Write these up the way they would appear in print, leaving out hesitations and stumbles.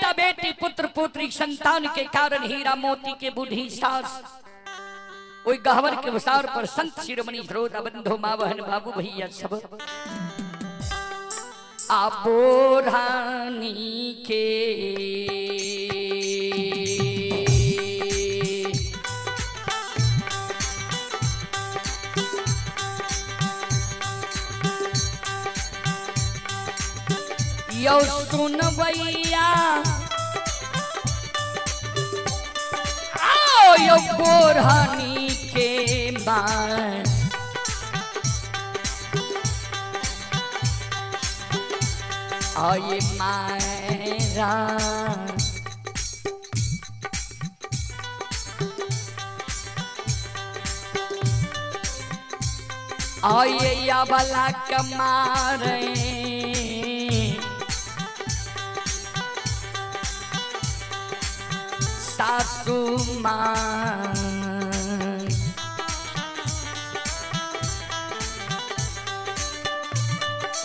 बेटा बेटी पुत्र पुत्री संतान के कारण हीरा मोती के बूढ़ी सास ओई गहवर के वसार पर संत शिरोमणि श्रोता बंधु मावहन बाबू भैया सब आबो रानी के यो सुनबैया आओ यो बोरहानी के मां आये मायरा आये या बला कमारे सासू माँ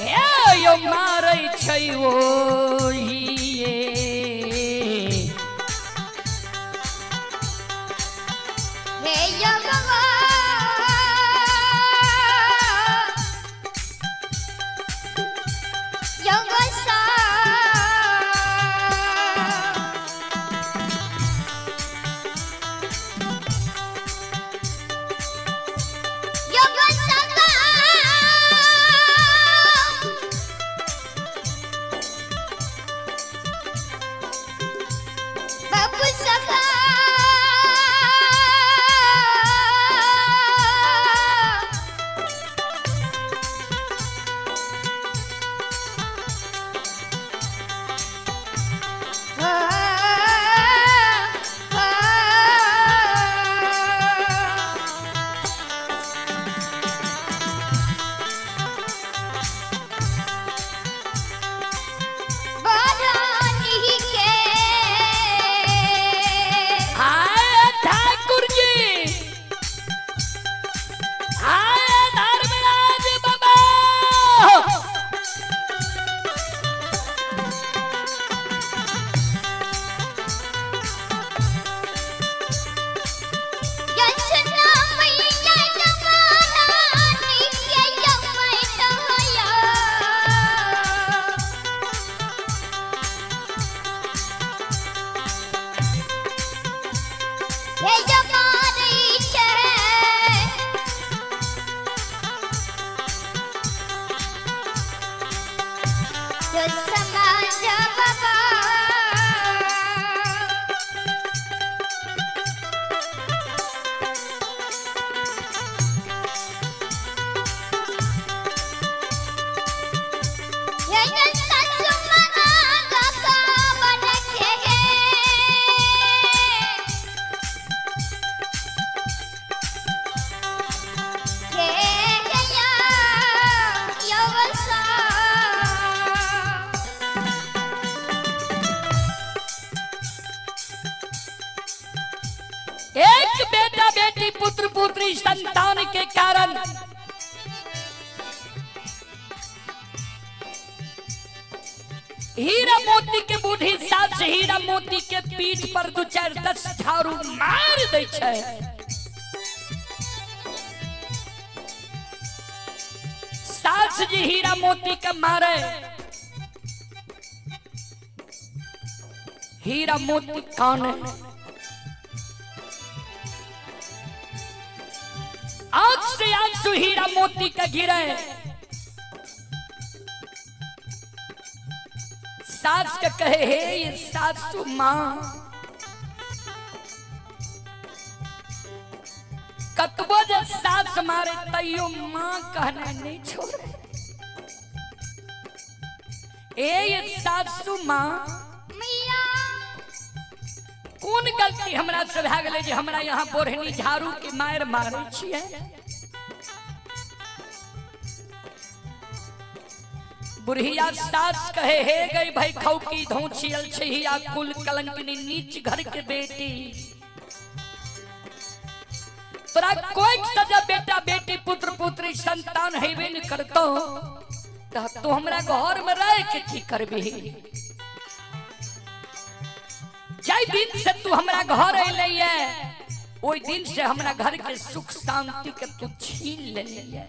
ए यो मारै छै ओहिए हे यगवा यगसा यगसगा बापू सखा बरानी के आए ठाकुर जी आए धर्मराज बाबा यशना मैया जवानी के यमैया हे जमारी छे जो समाज बाबा एक बेटा बेटी पुत्र पुत्री संतान के कारण हीरा मोती के बूढ़ी सास हीरा मोती के पीठ पर दू चार 10 झाड़ू मार दै छै। सास जी हीरा मोती के मारे, हीरा मोती काने, आंख से आंसू हीरा मोती का गिरे। सास के कहे हे ये सासू माँ, कतबो जे सास मारे तैयो माँ कहना नहीं छोड़े। ए ये सासू माँ, कोन गलती हमरा से भए गेलै जे हमरा यहाँ बोढ़नी झाड़ू के मार मारै छियै? बुढ़िया सास कहे हे गई भाई खौकी धौछियल छिया कुल कलंकनी नीच घर के बेटी, तोरा कोई सजा बेटा बेटी पुत्र पुत्री संतान हेबे न करतो त तू हमरा घर में रह के की करबी? जाहि दिन से तू हमरा घर अयलै है ओहि दिन से हमरा घर के सुख शांति के तू छीन लेले है।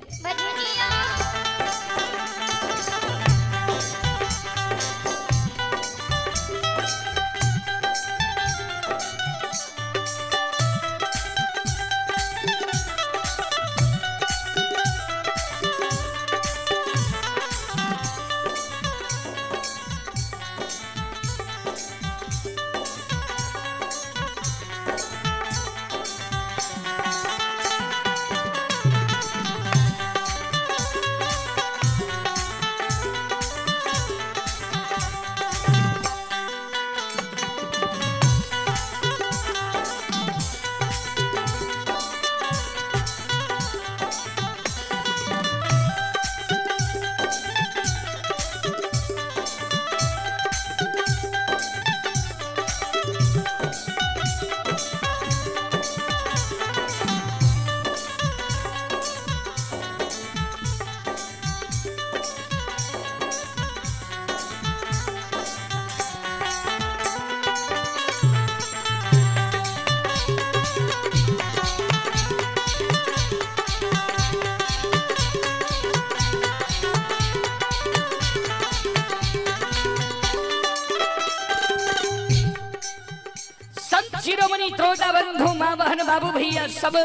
संत शिरोमणि त्रोता बंधु माँ बहन बाबू भैया सब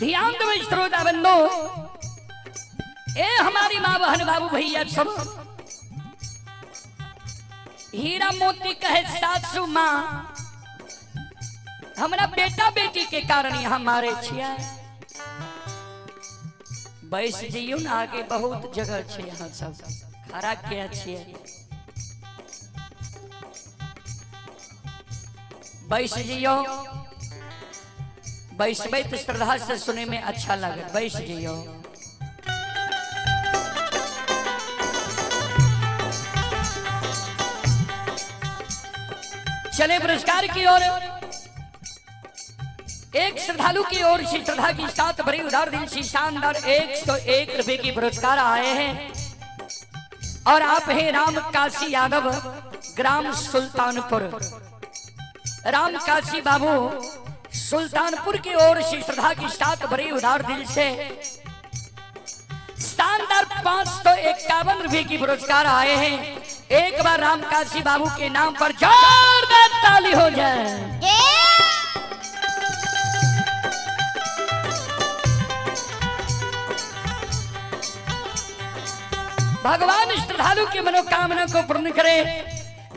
ध्यान दो श्रोता बंधु, ए हमारी माँ बहन बाबू भैया सब। हीरा मोती कहे सासू माँ हमरा बेटा बेटी के कारण यहाँ मारे छिया। बैस जइयो ना आगे बहुत जगह छे यहाँ सब खड़ा किया छियै। बैस जियो, बैसबै तो श्रद्धा से सुने में अच्छा लगे। बैस जियो। चले पुरस्कार की ओर। एक श्रद्धालु की ओर से श्रद्धा की साथ भरी उदार दिल से शानदार 101 रुपए की पुरस्कार आए हैं और आप हैं राम काशी यादव, ग्राम सुल्तानपुर। राम काशी बाबू सुल्तानपुर की ओर से श्रद्धा की साथ भरी उदार दिल से शानदार 551 रुपए की पुरस्कार आए हैं। एक बार राम काशी बाबू के नाम पर जोरदार ताली हो जाए। भगवान श्रद्धालु की मनोकामना को पूर्ण करे।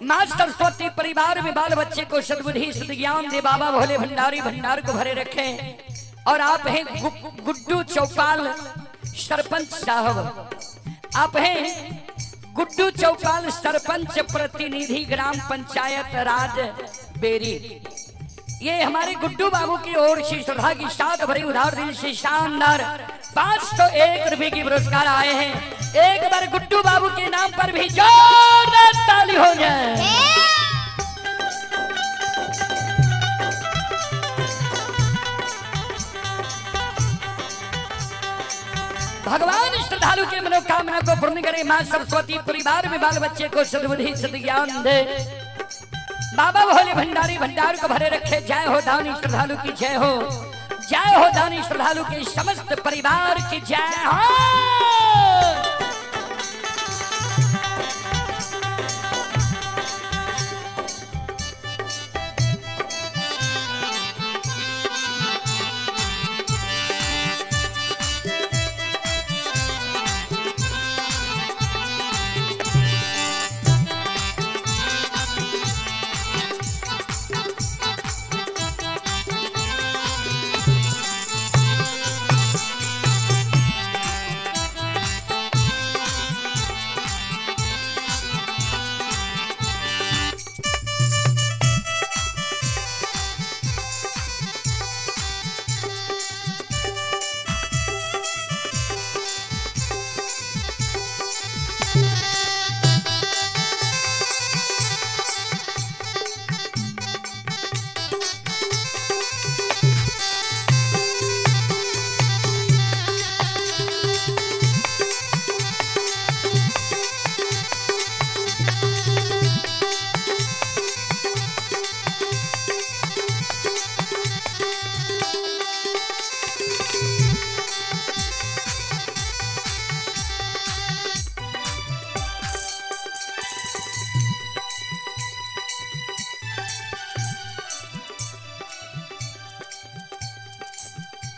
माँ सरस्वती परिवार में बाल बच्चे को सद्बुद्धि सद्ज्ञान दे। बाबा भोले भंडारी भंडार को भरे रखें। और आप हैं गुड्डू चौपाल सरपंच साहब, आप हैं गुड्डू चौपाल सरपंच प्रतिनिधि ग्राम पंचायत राज बेरी। ये हमारे गुड्डू बाबू की ओर से श्रद्धा की साथ भरी उधार दिल से शानदार 501 रुपए की पुरस्कार आए हैं। एक बार गुड्डू बाबू के नाम पर भी जोरदार ताली हो जाए। भगवान श्रद्धालु के मनोकामना को पूर्ण करे। माँ सरस्वती परिवार में बाल बच्चे को सद्बुद्धि सद्ज्ञान दे। बाबा भोले भंडारी भंडार को भरे रखे। जय हो दानी श्रद्धालु की जय हो, जय हो दानी श्रद्धालु के समस्त परिवार की जय हो।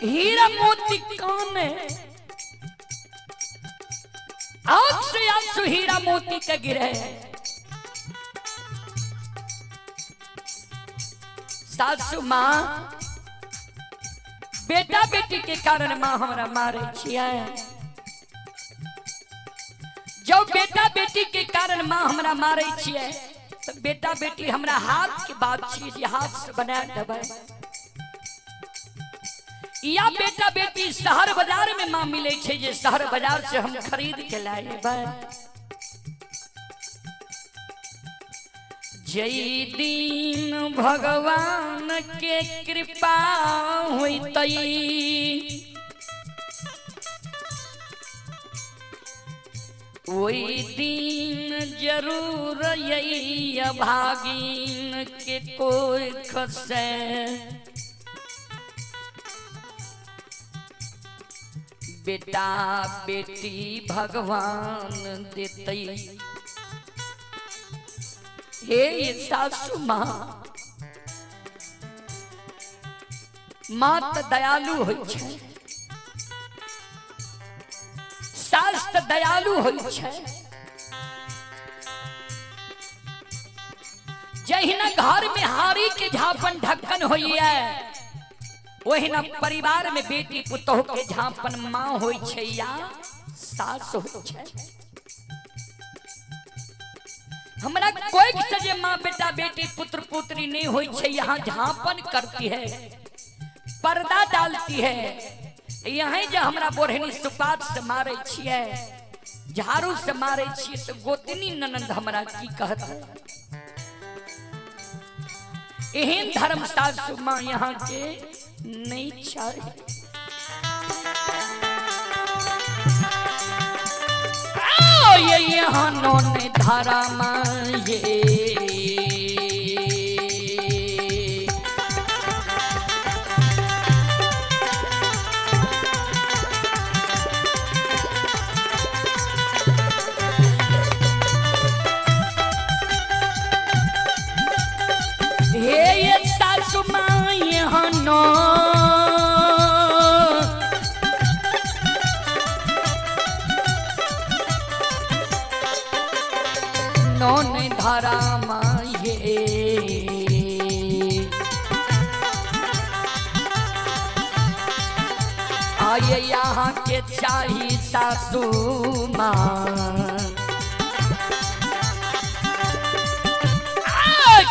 हीरा मोती कान है, आंख से आंसू हीरा मोती के गिरे। सासू माँ बेटा बेटी के कारण माँ हमरा मारे छियै। जो बेटा बेटी के कारण माँ हमरा मारे छियै तो बेटा बेटी हमरा हाथ के बात छियै जे हाथ से बना देबै। या बेटा बेटी शहर बाजार में माँ मिले छै जे शहर बाजार से हम खरीद के लाएबै। जय दिन भगवान के कृपा होतई, ओई दिन जरूर यही अभागिन के कोई खसे। बेटा बेटी भगवान देतई। हे सासू माँ, माँ त दयालु होइ छै, सास त दयालु होइ छै। जहिना घर में हारी के झापन ढक्कन होइए, ओहिना परिवार में बेटी पुतोह के झापन माँ होइ छै या सास होइ छै। हमरा कोई से जे माँ बेटा बेटी पुत्र पुत्री नहीं होई छै, यहाँ झापन करती है, पर्दा डालती है। यहाँ जे हमरा बोढ़नी सुपात से मारे छियै, झाड़ू से मारे छियै, तो गोतनी ननंद हमरा की कहत। एहन धर्म सासू माँ यहाँ के नहीं चाहिए। ये यहाँ नोन धारा माये, हे ये सासू माँ यहाँ नो नौन धारा माये। आये यहाँ के चाही सासू माँ,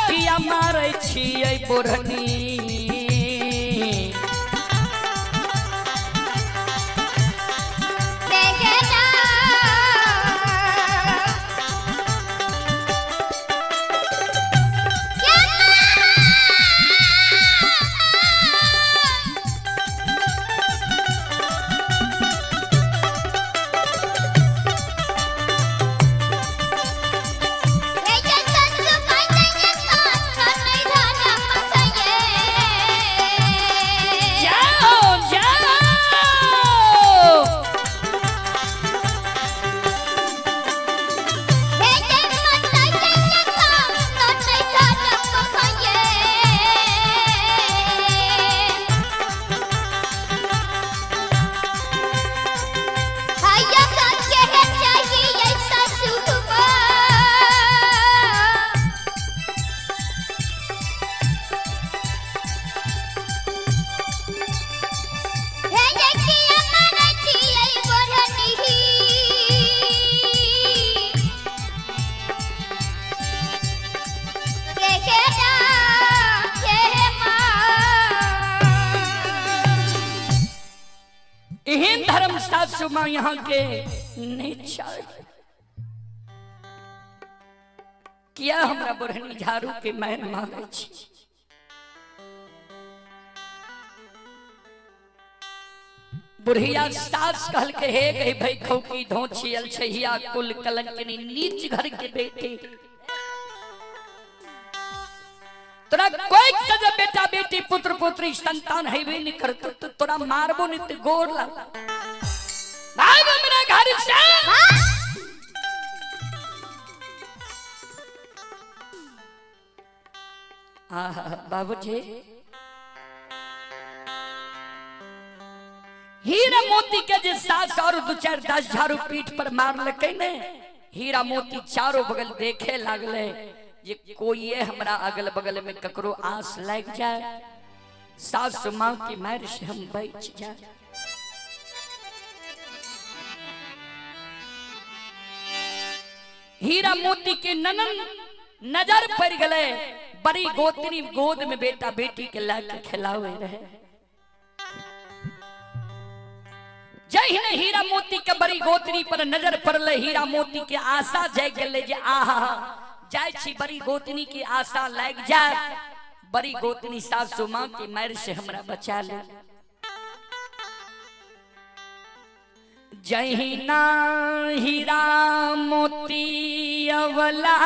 किया मारै छियै बोढ़नी। एहन धर्म सासू माँ यहाँ के नहीं चाहिए। किया हमरा बोढ़नी झाड़ू के मार मारे छी। बुढ़िया सास कहल के हे गई भाई खौकी धोछियल छहिया कुल कलंकनी नीच घर के बेटी, तोरा कोई से बेटा बेटी पुत्र पुत्री संतान हेबे नहीं करतो तो तोरा मारबो नहीं ते गोर लाग। भाग हमरा घर से। आहा बाबूजी, हीरा मोती के जे सास और दू चार 10 झाड़ू पीठ पर मारलकै ने, हीरा मोती चारों बगल देखे लागले जे कोई हमरा अगल बगल में ककरो आस लग जाए, सासु माँ की मार से हम बच जाए। हीरा मोती के ननन नजर पड़ गए, बड़ी गोतनी गोद में बेटा बेटी के लाके खिलावे रहे। जहिने हीरा मोती के बड़ी गोतनी पर नजर पड़ले, हीरा मोती के आशा जाग गेलै जे आहा जाय छी बड़ी गोतनी की आशा लाग जाए, बड़ी गोतनी सासु माँ की मार से हमरा बचा ले। जहिना हीरा मोती अवला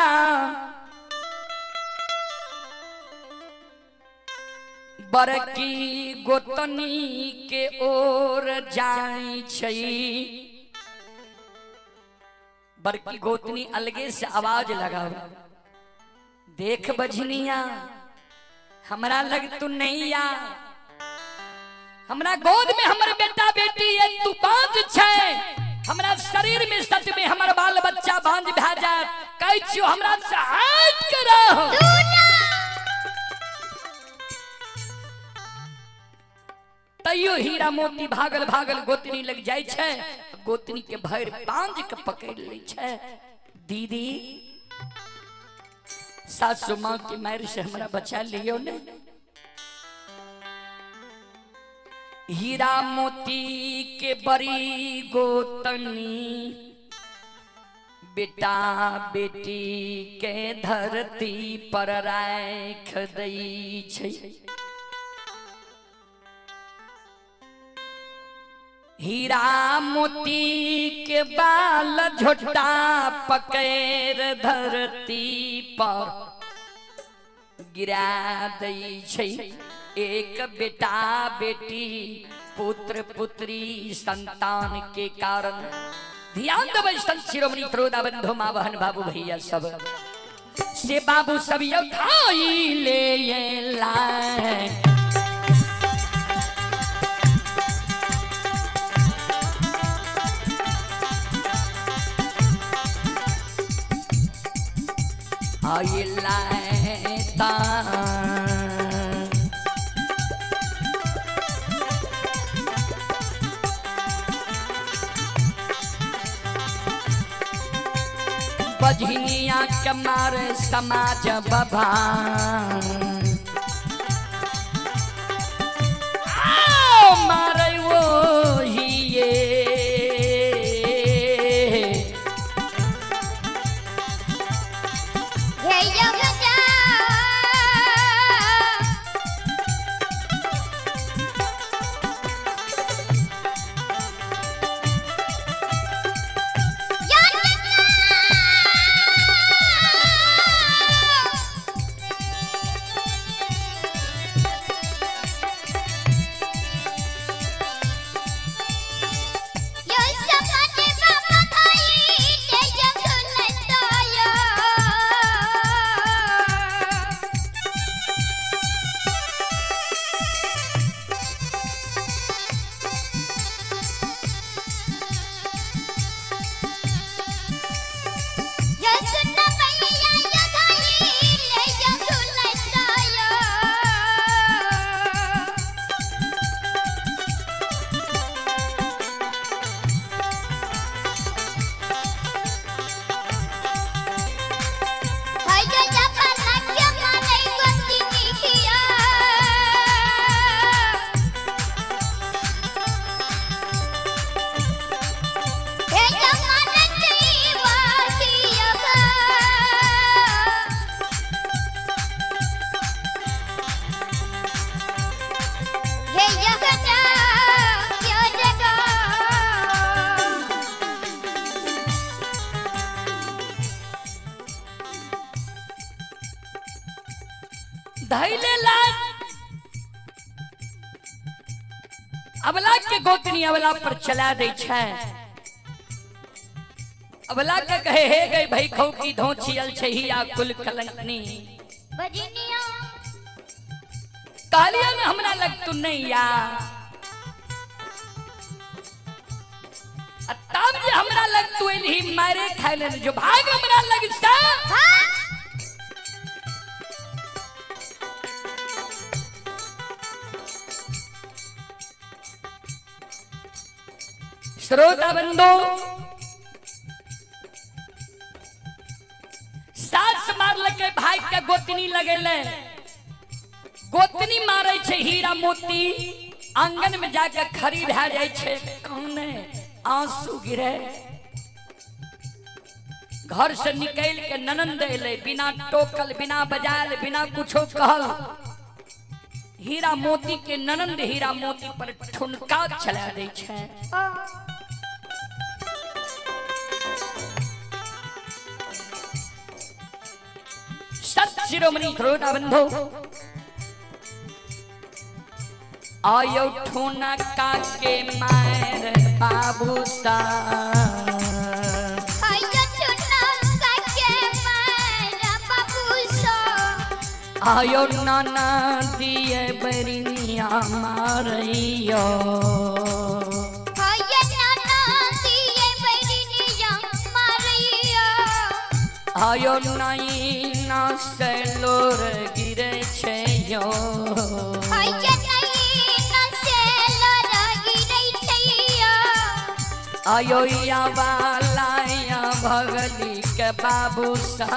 बड़की गोतनी के ओर जाय छै, बड़की गोतनी अलगे से आवाज लगावे, देख बझनिया हमरा लग तू नहीं आ, हमरा गोद में हमर बेटा बेटी है, तू बांझ छै, हमरा शरीर में सच में हमर बाल बच्चा बांझ भए जात, कहै छियो हमरा से हट के रह। तैयो हीरा मोती भागल भागल गोतनी लग जाय छै, गोतनी के भरि पांज के पकड़ लै छै, दीदी सासु माँ की मार से हमरा बचा लियो ने। हीरा मोती के बड़ी गोतनी बेटा बेटी के धरती पर राख दै छै, हीरा मोती के बाल झोटा पकड़ धरती पर गिरा दै छै, एक बेटा बेटी पुत्र पुत्री संतान के कारण। ध्यान देबै संत शिरोमणि त्रोदा बंधु माँ बहन बाबू भैया सब से बाबू सब यौ खाई ले लाए। आई लाए बजनिया के मारे समाज बबा मारे वो ही ये अबला के गोतनी अबला पर चला दे छै, अबला के कहे हे गई भाई खौ की धोछियल छहिया कुल कलंकनी बजनिया कहलिया ने हमरा लग तू नहीं आ, तू एलही मारे खाय ले जो भाग हमरा लग जा। श्रोता बंधु, सास मारलकै भाई के गोतनी लगेले, गोतनी मारे छै हीरा मोती, आंगन में जाके खड़ी भए जाइ छै, काने आंसू गिरे। घर से निकल के ननंद एलै, बिना टोकल बिना बजायल बिना कुछो कहल, हीरा मोती के ननंद हीरा मोती पर ठुनका चला दै छै। सत शिरोमणि श्रोता बंधु, आयो ठुनका के मार बाबू सा, आयो ठुनका के मार बाबू सा, आयो नाना दिए बरिनिया मारैयो, आयो नाना दिए बरिनिया मारैयो, आयो नाई ना सेलोर गिरे छै यो, आयो नाई ना सेलोर गिरे छै यो, आयो या वाला या भगली के बाबू सा,